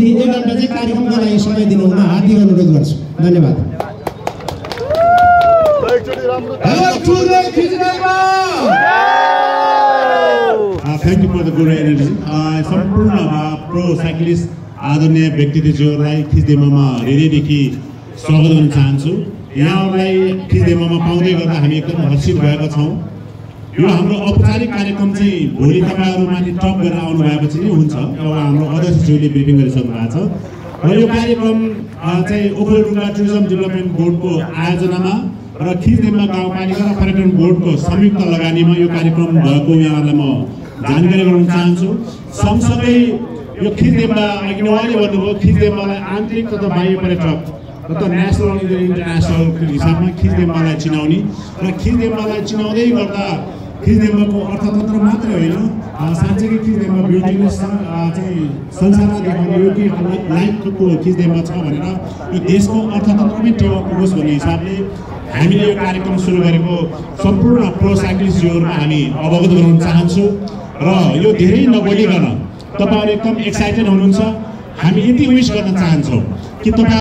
देखि 1 घण्टा चाहिँ कार्यक्रमको लागि समय दिनुहुन हार्दिक अनुरोध गर्छु। धन्यवाद। Thank you for the good energy. सम्पूर्ण प्रो साइक्लिस्ट आदरणीय व्यक्तित्वज्यूहरूलाई खिच्देमामा हृदयदेखि स्वागत गर्न चाहन्छु। यहाँहरूलाई खिच्देमामा पाउँदै गर्दा हामी एकदम हर्षित भएका छौँ। यो हाम्रो औपचारिक कार्यक्रम चाहिँ भोलि तपाईँहरू माथि टप गरेर आउनु भएपछि नै हुन्छ। एउटा हाम्रो अध्यक्षज्यूले ब्रिफिङ गरिसक्नु भएको छ र यो कार्यक्रम चाहिँ ओखलढुङ्गा टुरिज्म डेभलपमेन्ट बोर्डको आयोजनामा र खिच्देमा गाउँपालिका र पर्यटन बोर्डको संयुक्त लगानीमा यो कार्यक्रम भएको यहाँहरूलाई म जानकारी गराउन चाहन्छु। सँगसँगै यो खिच्देमा अघि उहाँले भन्नुभयो खिच्देमालाई आन्तरिक तथा बाह्य पर्यटक तथा नेसनल इन्टरनेसनल हिसाबमा खिच्देमालाई चिनाउने र खिच्देमालाई चिनाउँदै गर्दा खिच्देमाको अर्थतन्त्र मात्रै होइन साँच्चै खिच्देमा ब्युटीले चाहिँ संसारमा देखाउने यो कि लाइफको खिच्देमा छ भनेर यो देशको अर्थतन्त्रमै टेवा पुगोस् भन्ने हिसाबले हामीले यो कार्यक्रम सुरु गरेको सम्पूर्ण प्रो साइक्लिस्टहरूलाई हामी अवगत गराउन चाहन्छु। र यो धेरै नबोलिकन तपाईँहरू एकदम एक्साइटेड हुनुहुन्छ। हामी यति विश गर्न चाहन्छौँ कि तपाईँ